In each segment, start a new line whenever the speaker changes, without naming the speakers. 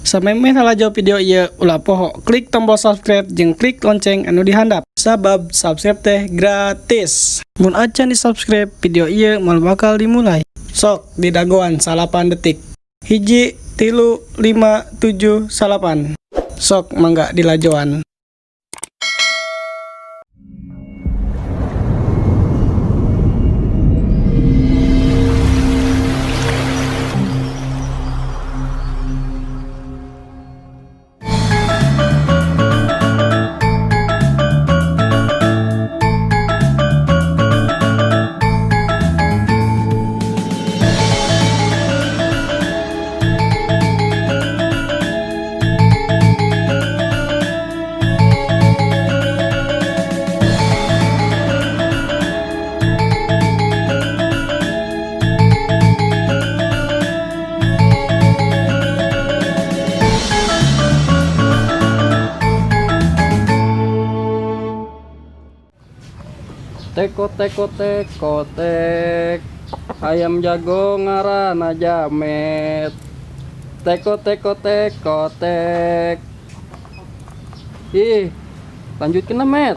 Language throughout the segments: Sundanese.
Samemeh lalajo video ieu ulah poho klik tombol subscribe jeung klik lonceng anu dihandap. Sabab subscribe teh gratis. Mun acan di subscribe video ieu moal bakal dimulai. Sok didagoan 9 detik. 1 3 5 7 9. Sok mangga dilajoan.
Teko teko teko tek. Ayam jago ngaranna jamet. Teko teko teko tek. Ih, lanjutkeun lah met.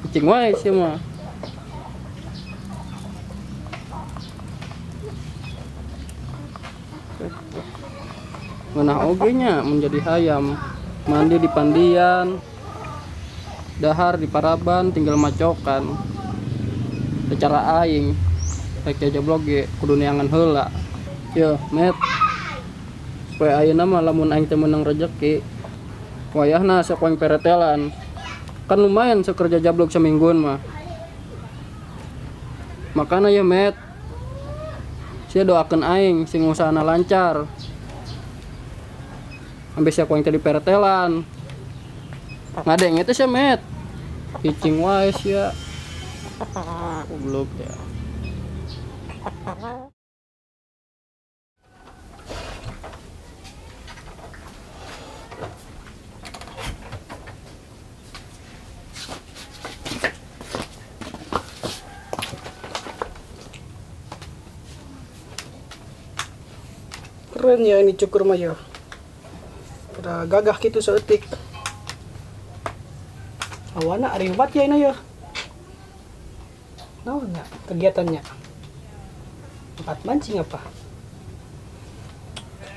Kucing wae sia mah. Ngeunah oge nya mun jadi hayam. Mandi di pandian, dahar di paraban, tinggal macokan. Secara aing rek jajablog ge kudu neangan heula. Yeuh, met. Poe ayeuna mah lamun aing teu meunang rejeki, wayahna sok aing peretelan. Kan lumayan sok kerja jablog samingguan mah. Makana yeuh, met. Sia doakeun aing sing usahana lancar. Sampai sia ku aing teh diperetelan. Ngadenge teh sia, met. Cicing wae sia. Goblok ya.
Keren ya ini cukur mah ya. Udah gagah gitu seetik. Awana riwat ya ini ya. Naon ya kegiatannya? Tempat mancing apa?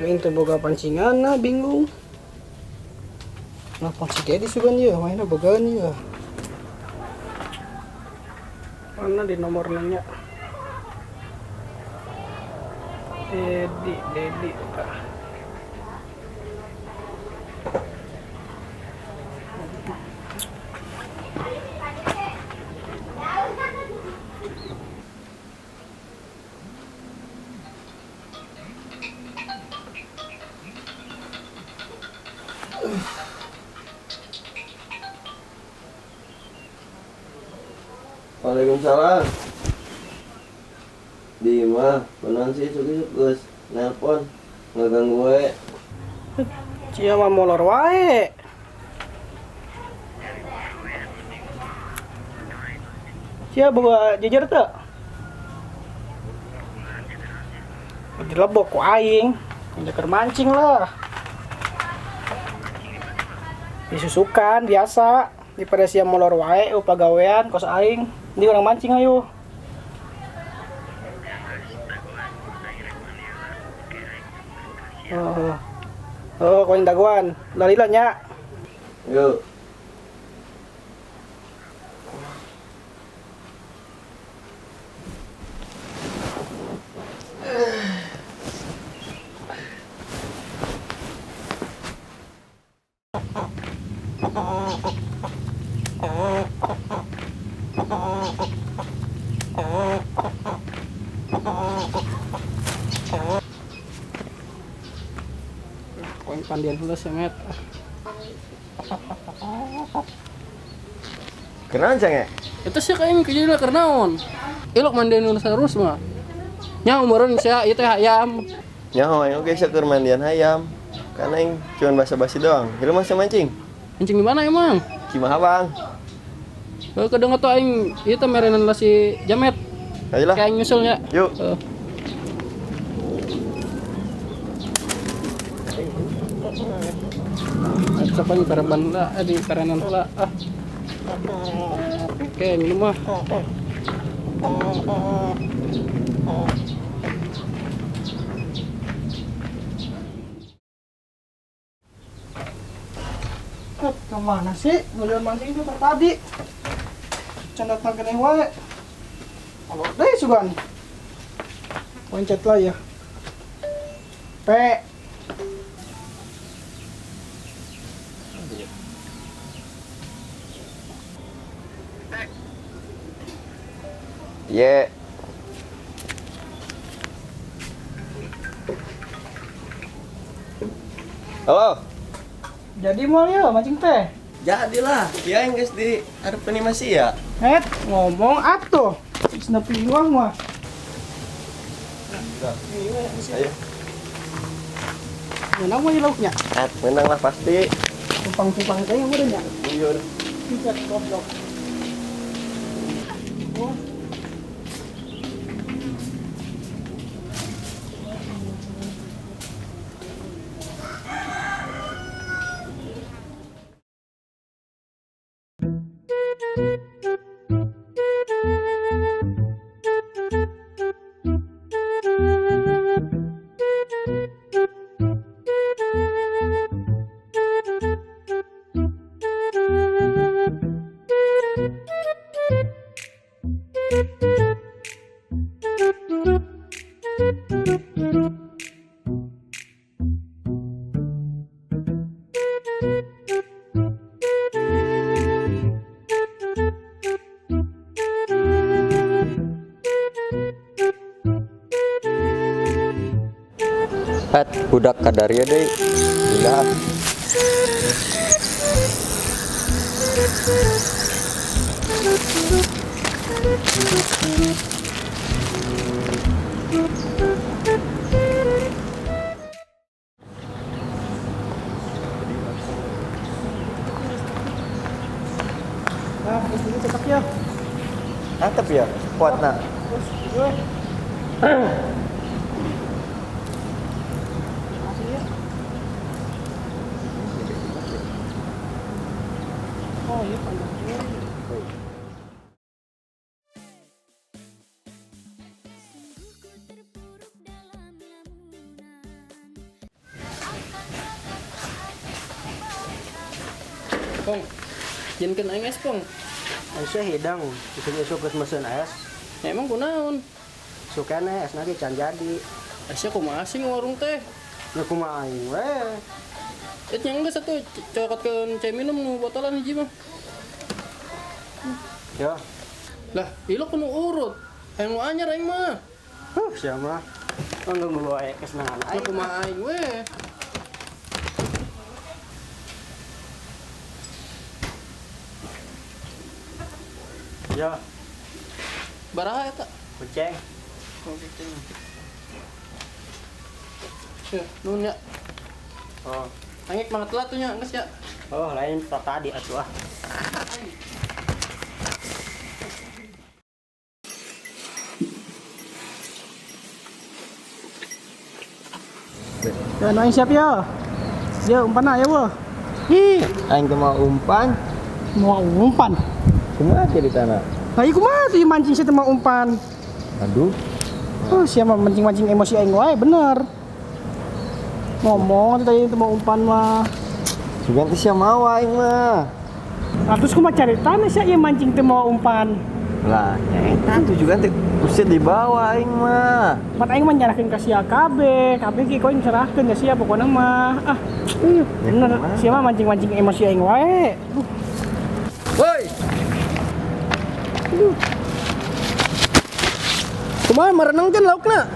Aing teu boga pancingan nah bingung. Nah pancing Dedi sugan ya, mainnya bogaan ya. Mana di nomor nanya? Dedi, Dedi, tah.
Waalaikumsalam. Di mah, beneran sih isuk-isuk geus nelpon ngaganggu we.
Cia mah molor wae. Cia boga jejer teu? Dilebok ku aing. Keur mancing lah. Disusukan biasa. Daripada sia molor wae pagawean kos aing. Di urang mancing ayo. Oh, oh, kau yang daguan. Lari lah nya.
Yuk.
Poin pandian heula sia met.
Kenaon cang ya?
Eta sia ka aing kerja lah keur naon? Ilok mandian nu terus mah. Nya umureun sia ieu teh hayam.
Nyaho aing oge sia keur mandian hayam. Kan aing cuman basa-basi doang. Hirup mah sia mancing.
Mancing di mana emang?
Cimaha bang.
Heuh kedeung atuh aing ieu teh merenan lah si Jamet.
Ayolah.
Kayak aing nyusulnya.
Yuk.
Heuh. Siapa nih paraban lah, di karenan lah. Ah. Oke, minum ah.
Eh, kemana sih? Ngeliat mancing itu tadi. Can datang keneh wae. Kalau deh sugan. Pencet lah ya. P.
Ye. Halo.
Jadi mau ya mancing teh.
Jadilah, ya aing geus di hareupeun imah sia.
Het, ngomong atuh. Geus nepi imah mah.
Ayo.
Menang mah lauknya.
At, menang lah pasti.
Tumpang-tumpang teh yang meureun nya.
Buyur.
Tiket goblok. Oh.
Het, budak kadaria deui. Gila.
Nah, terus ini cetak ya.
Mantep ya, kuat nah.
Terus gue. Masih ya. Oh iya panjang.
Pong. Jieunkeun aing es, Pong.
Aisyah hidang, isuk-isuk geus mesen es.
Ya, emang kunaon?
Sukana es nage can jadi.
Aisyah kumaha sih warung teh?
Ya kumaha aing we.
Et yang geus atuh cokotkeun cai minum nu botolan hiji mah.
Ya,
Lah, ilok nu urut. Hayang nu anyar aing mah.
huh, sia mah. Enggeung dulu wae kesenangan
Ya
aing.
kumaha aing we.
Ya,
Baraha eta?
kucing.
Ya, nuhun ya.
Oh,
Angek mah telat tuh nya, geus ya.
oh lain tadi atuh ah.
Ya, nu aing siap ya. Ya, umpan ya, wah.
Ih, aing teh mau umpan.
Mau umpan.
Kumaha ceritana?
Lah ieu kumaha tuh mancing sia teh mau umpan.
Aduh,
Oh, sia mah mancing-mancing emosi aing wae bener. Ngomong tuh tadi teu mau umpan mah.
sugan teh sia mau aing mah.
Nah, terus kumaha caritana sia ieu mancing teu mau umpan.
Lah, nya eta tuh juga teh usir di bawah aing mah.
Pan aing mah nyarahkeun ka sia kabeh, kabeh ge koin serahkeun ka sia pokona mah. Ah, bener sia mah mancing-mancing emosi aing wae. Duh,
Woi. Kumaha merenangkeun laukna?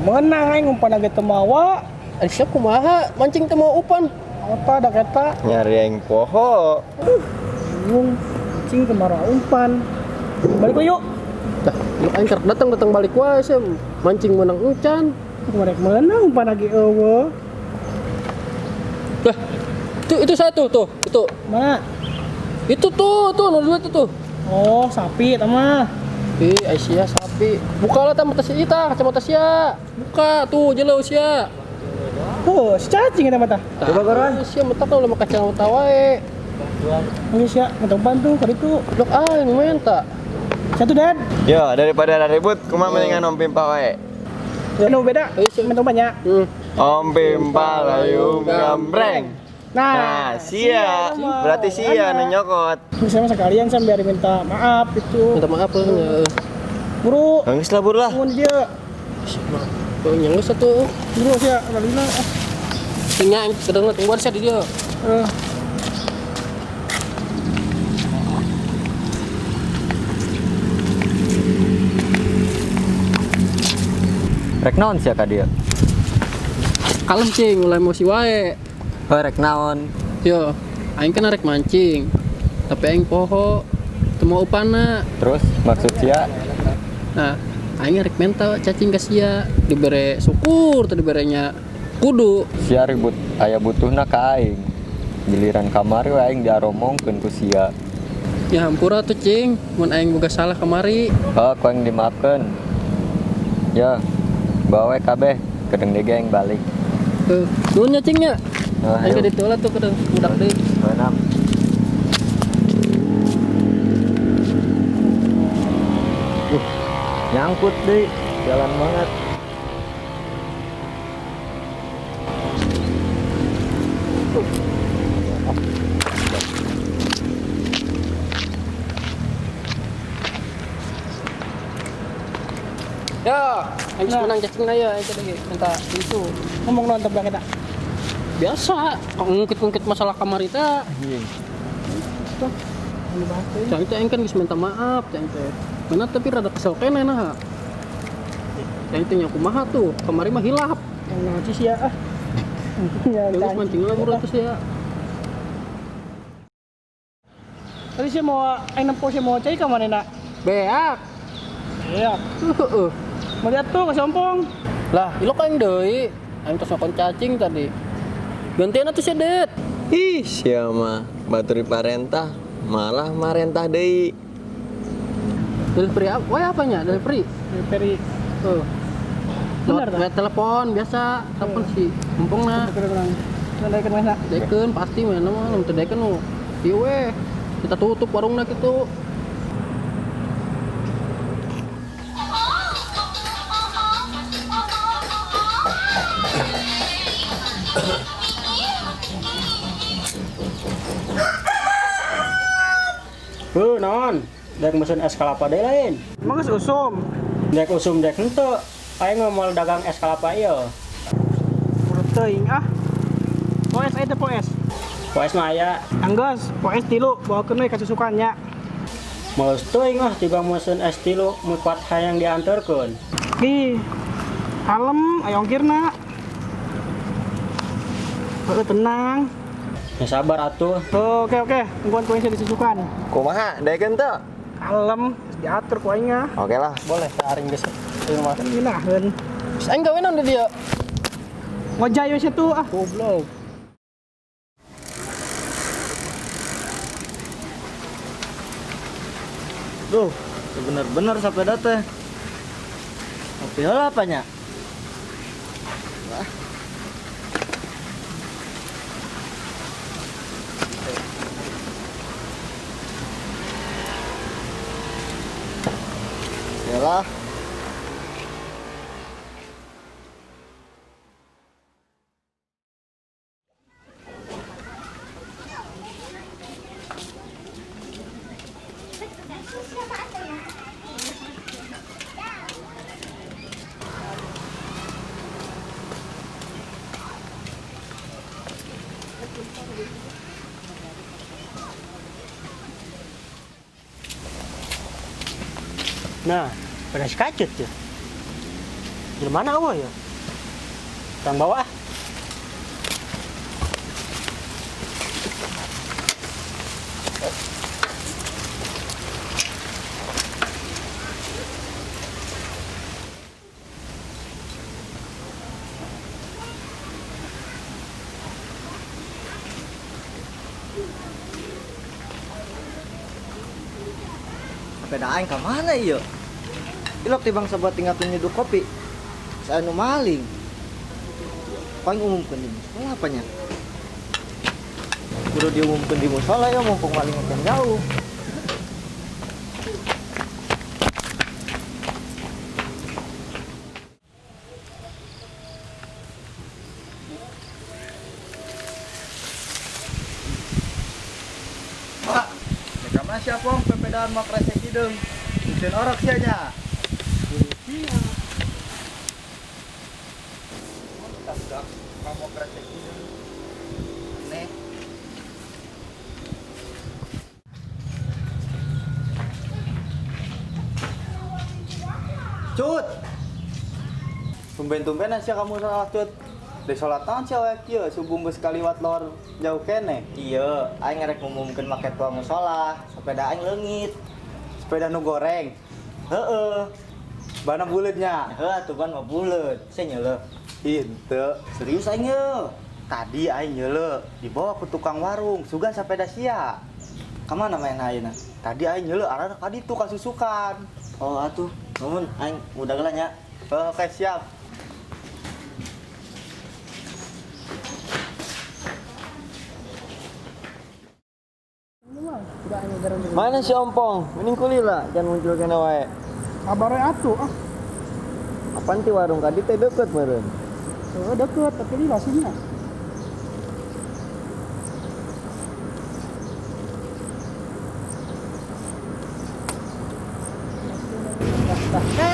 menang aing umpan ge teu mawa.
Aisyah kumaha mancing teu mau umpan.
Apa dak eta?
Nyari aing poho.
Bingung, mancing teu mara umpan. Balik we yuk.
Dah, lu aing karek datang-datang balik wae sia mancing menang encan.
Kumaha rek menang umpan lagi eueuh.
Lah, itu satu tuh, itu.
Mana?
Itu tuh, tuh nu dua itu tuh.
Oh, sapi eta mah.
Ih, Aisyah sapi. Bukalah ta mata si ita, kacamata sia. Buka tuh, jelo sia.
Oh, si cacing eta mah tah.
Coba garan. Sia mah tah ulah kacang wae.
Geus sia, minta bantu ka ditu.
Blok aing menta.
Satu dad.
Yo, daripada ribut, kumaha mendingan Om Pimpa wae.
Nu beda. Minta banyak.
Om Pimpa layung gambreng. Nah, sia. Berarti sia nu nyokot.
Misalnya sekalian saya biar minta maaf itu.
Minta maaf ya.
Buru,
Geus lah buru lah.
mun dia.
Oh, nya geus atuh.
Buru sia, balina.
Tinggal aing sedang tungguan sia di dieu.
Eh,
Rek naon sia ka dieu?
Kalem cing, ulah emosi wae.
Heuh rek naon?
Yo, aing kan arek mancing. Tapi aing poho teu mau upana.
Terus maksud sia
Nah, aing arek menta cacing ka sia, dibere syukur teu diberenya kudu.
sia ribut aya butuhna ka aing. Giliran kamari we aing diaromongkeun ku sia.
Ya hampura tuh cing, mun aing boga salah kamari.
Heuh ku aing dimaafkeun. Ya, bawa we kabeh kedeng deui ge aing balik.
Heuh, nuhun nya cing nya.
Heuh,
Aing
ayo.
ka ditu lah tuh kedeng budak deui.
Heuh, Nam. Nyangkut deh, jalan banget.
Ya, aing geus menang cacing na ya, aing tadi minta itu.
Ngomong nonton belakang kita.
Biasa, ngungkit-ngungkit masalah kamari teh. Cang teh aing kan geus minta maaf, cang teh. Mana tapi rada kesel keneh nah. Cang teh nya kumaha tuh, kamari mah hilap.
Yang naon sih ya ah. Ya,
Ya geus mancing lah buru atuh sia.
Tadi sih mau aing nempo sih mau cai ka mana nak?
Beak.
Iya.
Heeh.
Mau lihat tuh ke sompong.
Lah, ilok aing deui. Aing tos ngakon cacing tadi. Gantian atuh sia, Det.
Ih, sia mah batur parentah, malah marentah deui.
Delivery apa? Wah, apanya? Delivery.
Peri.
Tuh.
Bener,
Lewat telepon biasa, telepon si mumpungna.
Kurang. Kurang mana?
Dekeun pasti mana mah lamun teu dekeun nu. Ieu we. Kita tutup warungna kitu.
Heuh, naon? Dek mesen es kelapa deui lain.
Emang geus usum.
Dek usum dek henteu. Aing mah moal dagang es kelapa ieu.
Urut teuing ah. Poes aya teh poes.
Poes mah aya.
Anggeus, poes tilu bawakeun we ka susukan nya.
Males teuing ah tiba mesen es tilu mu kuat hayang dianterkeun.
Ih. Kalem, aya ongkirna. Heuh, tenang.
Ya sabar atuh.
Oke oke, tungguan ku aing disusukan.
Kumaha, daekeun teu?
Kalem, geus diatur ku aing ah.
Oke lah.
Boleh taring geus. Ieu mah.
Kan ngeunaheun.
Geus aing gawe naon di dieu?
Ngojay we situ ah.
Goblok.
Duh, bener-bener sepeda teh. Ngopi heula apa nya?
Yalah.
Nah, pada si kacut ya. Di mana awal ya? Tang bawah ah.
Sepeda aing ka mana ieu? Ilok tibang sabat tinggal nyeduh kopi. Saya nu maling. Paling umumkeun di musola apanya? Kudu diumumkeun di musola ya mumpung maling makin jauh.
Pak, mereka mana siapa om pepedaan mau kresek hidung? Mungkin orok sih aja. Mau kresek hidung. Aneh. Cut. Tumben-tumben aja kamu salah cut. Di sholat tahun sih awak kieu subuh geus kaliwat lor jauh kene.
Iya, aing ngerek ngumumkeun make tua musola, sepeda aing leungit.
Sepeda nu goreng.
Heeh.
Bana buleutnya.
Heuh atuh ban mah buleut. Saya nyeuleuh.
Henteu.
Serius aing ye.
Tadi aing nyeuleuh dibawa ke tukang warung, sugan sepeda sia.
Kamana main ayeuna?
Tadi aing nyeuleuh arah ka ditu kasusukan.
Oh atuh, nuhun aing mudah geula nya.
Oke, siap.
Mana si Ompong? Mending kulila, jangan muncul kena wae.
Kabarnya atuh ah.
Apaan ti warung kadi teh deket meureun?
Tuh deket tapi lila sih nya.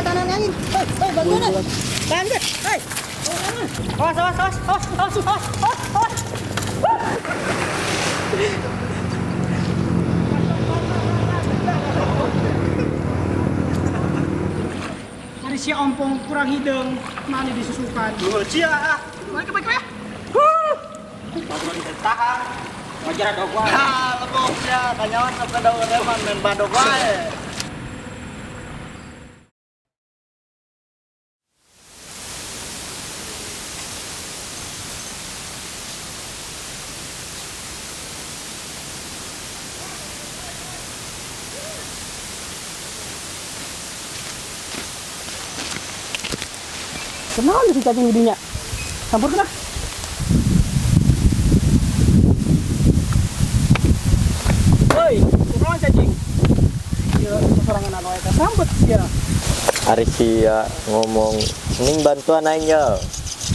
Tahan angin. Hei, hei, bantuan. Tahan deh. Hei. Awas, awas, awas, awas, awas, awas, awas, awas.
Hari si Ompong kurang hidung, mana disusukan.
Duh, cia ah.
Balik ke ya.
Tahan.
Wajar ada gua.
Ah, lebok sia, kanyawan sepeda ureman main badog wae.
Kenal si cacing didinya. Campur kena. Woi, kunaon cacing? Ya, sorangan anu eta sambet sia.
Ari sia ngomong mending bantuan aing ya.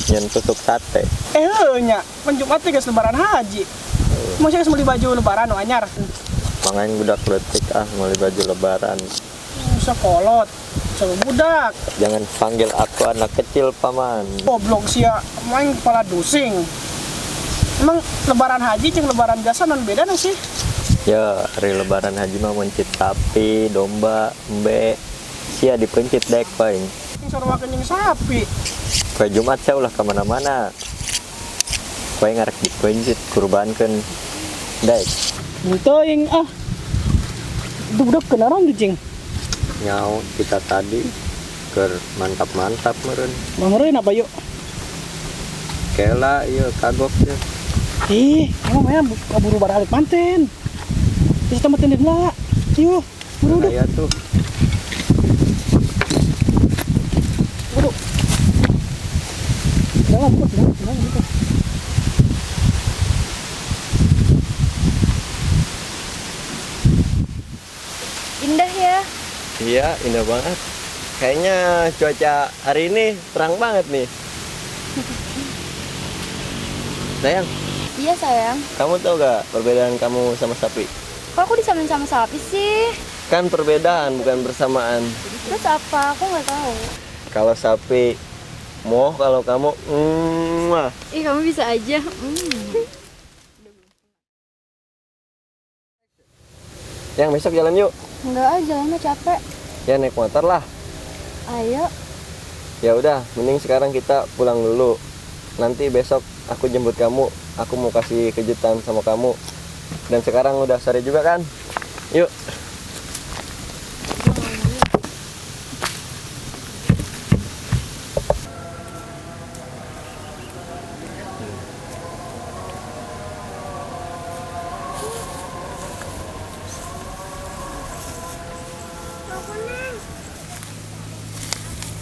Nyen tusuk sate.
Heuh nya, pan Jumat teh geus lebaran haji. Mun sia geus meuli baju lebaran nu anyar.
Mangain budak leutik ah meuli baju lebaran.
Sekolot. Sama budak.
Jangan panggil aku anak kecil, paman.
Goblok sia, main kepala dusing. Emang lebaran haji jeung lebaran biasa non beda sih?
Ya, hari lebaran haji mah mencit sapi, domba, embe. Sia dipencit dek paling.
Yang sarua jeung sapi.
Poe Jumat sia ulah kemana-mana. Poe ngarek dipencit kurbankeun dek.
Teuing ah. Itu budak kenaron tuh cing.
Nyau kita tadi ker mantap-mantap meureun.
Meureun apa yuk?
Kela ieu kagok ya.
Ih, emang mah kaburu baralik manten. Terus kita manten lah. Yuk, buru
deh. Aya tuh.
Buru. Dalam buka, dalam buka.
Indah ya.
Iya, indah banget. Kayaknya cuaca hari ini terang banget nih. Sayang.
Iya, sayang.
Kamu tau gak perbedaan kamu sama sapi?
Kok aku disamain sama sapi sih?
Kan perbedaan, bukan persamaan.
Terus apa? Aku nggak tahu.
Kalau sapi, moh, kalau kamu, mwah.
Ih, kamu bisa aja.
Yang besok jalan yuk.
Enggak, jalannya capek.
Ya naik motor lah.
Ayo.
Ya udah, mending sekarang kita pulang dulu. Nanti besok aku jemput kamu, aku mau kasih kejutan sama kamu. Dan sekarang udah sore juga kan? Yuk.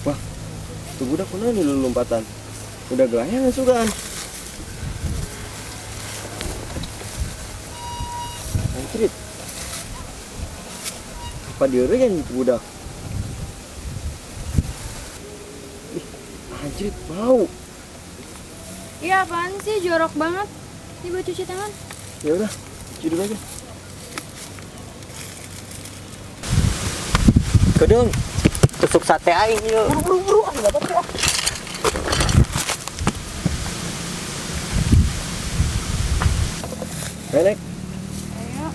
Wah, tuh budak kunaon di lompatan. Udah gelayang sugan. Anjrit. Apa dieureun itu budak? Ih, anjrit bau.
Iya apaan sih, jorok banget. Ini buat cuci tangan.
Ya udah, cuci dulu aja.
Kedung, tusuk sate aing yuk.
Buru-buru, ah enggak apa-apa.
Ayo, naik.
Ayo.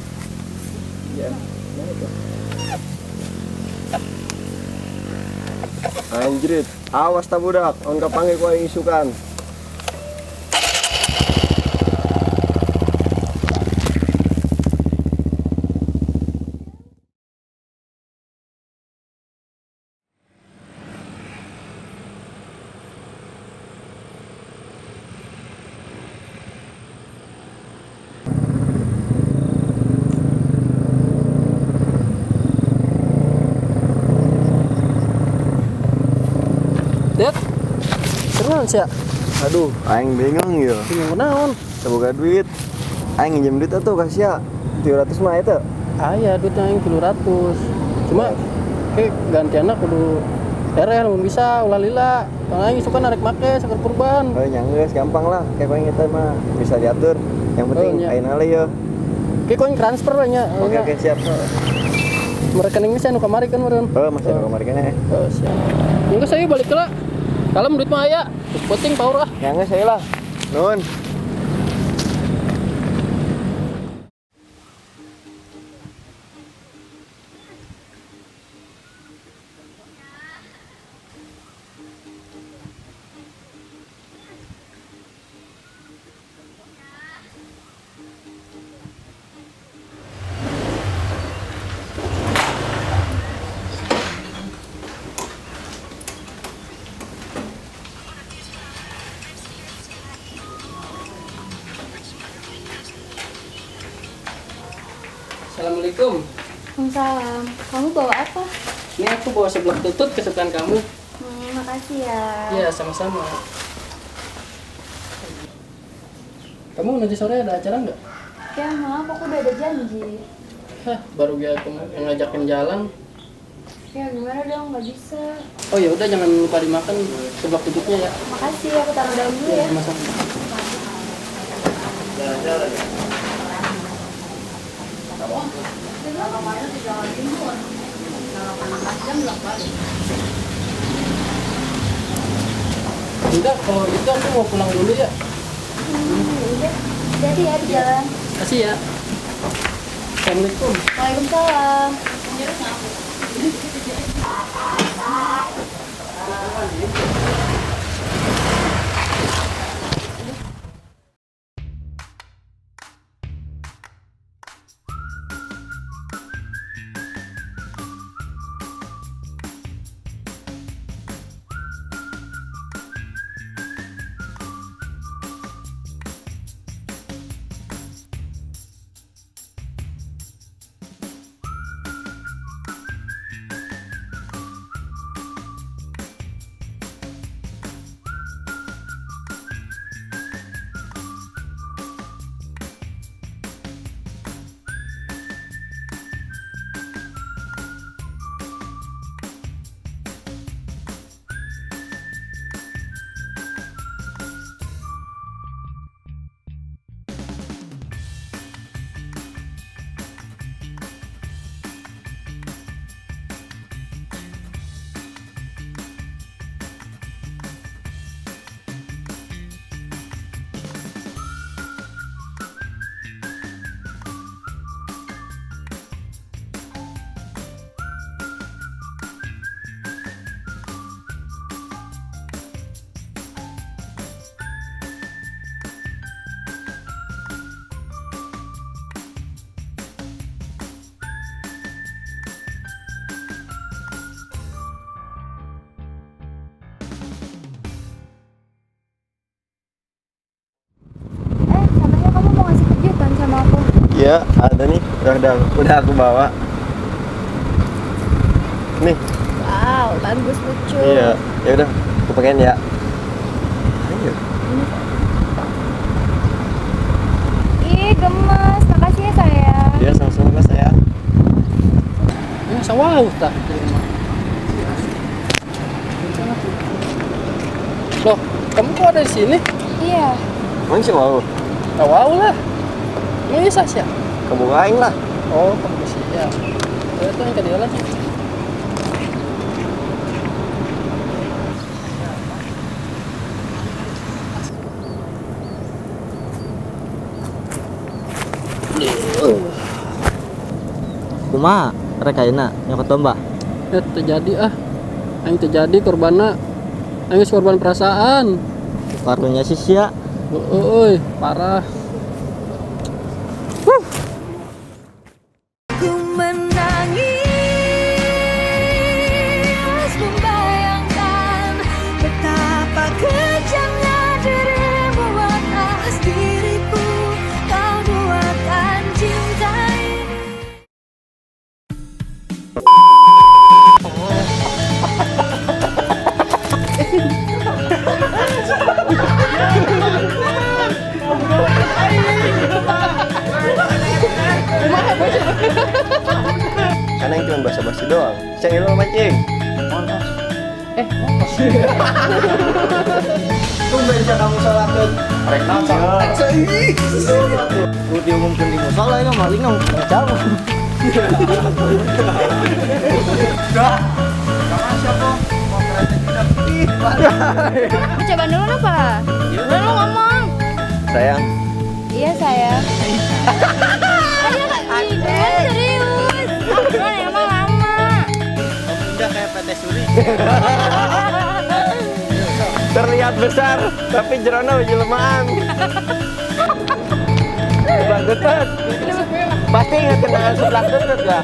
Ya, naik lah. Anjrit, awas ta budak, on kapanggih ku aing isukan.
Dad, seruan sih ya?
Aduh, aing bingung ya.
Bingung naon?
Semoga duit. Aing nginjem duit atuh kasih ya. 300 mah eta.
Aya duitnya aing 300. Cuma ke gantianna kudu tereh mun bisa ulah lila. Soalnya aing suka narik make sakur kurban.
Oh, nya geus gampang lah. Kayak aing eta mah bisa diatur. Yang penting
Oh, nya.
aing ale yo.
Ke koin transfer we nya.
Oke, oke, siap.
Rekening sih anu kamari kan meureun.
Oh, masih anu kamari keneh.
Oh, siap. Enggeus ayo balik lah. Kalem duit mah aya. Terus penting power ah.
Ya geus aya lah. Nuhun.
Assalamualaikum.
Waalaikumsalam. Kamu bawa apa?
Ini aku bawa seblak tutut kesukaan kamu.
Makasih ya.
Iya, sama-sama. Kamu nanti sore ada acara nggak?
Ya, maaf, aku udah ada janji.
Hah, baru dia aku yang ngajakin jalan.
Ya, gimana dong? Nggak bisa.
Oh ya udah, jangan lupa dimakan seblak tututnya ya.
Makasih, aku taruh dalam dulu ya.
Sama-sama.
Jalan-jalan ya.
Enggak, kalau gitu aku mau pulang dulu ya.
Udah, jadi ya di jalan.
Kasih ya. Assalamualaikum.
Waalaikumsalam.
Iya, ada nih. Udah aku bawa. Nih.
Wow, bagus lucu.
Iya, ya udah, aku pakein ya. Ayo.
Asa wauh tah jelema. Loh, kamu kok ada di sini?
Iya.
Emang sih mau?
Tah wauh lah. Emang bisa sih?
Kamu aing lah.
Oh, kamu sih ya. Ya itu yang ke dia sih.
Kumaha rek ayeuna nyokot domba?
Ya terjadi ah. Aing terjadi korbanna. Aing geus korban perasaan.
Karunya sih sia.
Euy, parah.
Ku menangis membayangkan betapa kejamnya dirimu atas diriku. Kau duakan cinta ini.
Karena yang cuma basa-basi doang. Saya lu mancing.
Tumben sia kamu sholat tuh. Rek naon sholat.
Lu diumumkeun di musola ini maling ngacau.
Kamu siapa? Mau kereta tidak? Ih,
Coba dulu apa? Udah lu ngomong.
Sayang,
Iya sayang. Ayo Kak, serius. Buruan emang lama.
udah kayak PT Suri.
terlihat besar tapi jerona jelmaan. Seblak tutut. Pasti ingat kenangan seblak tutut lah.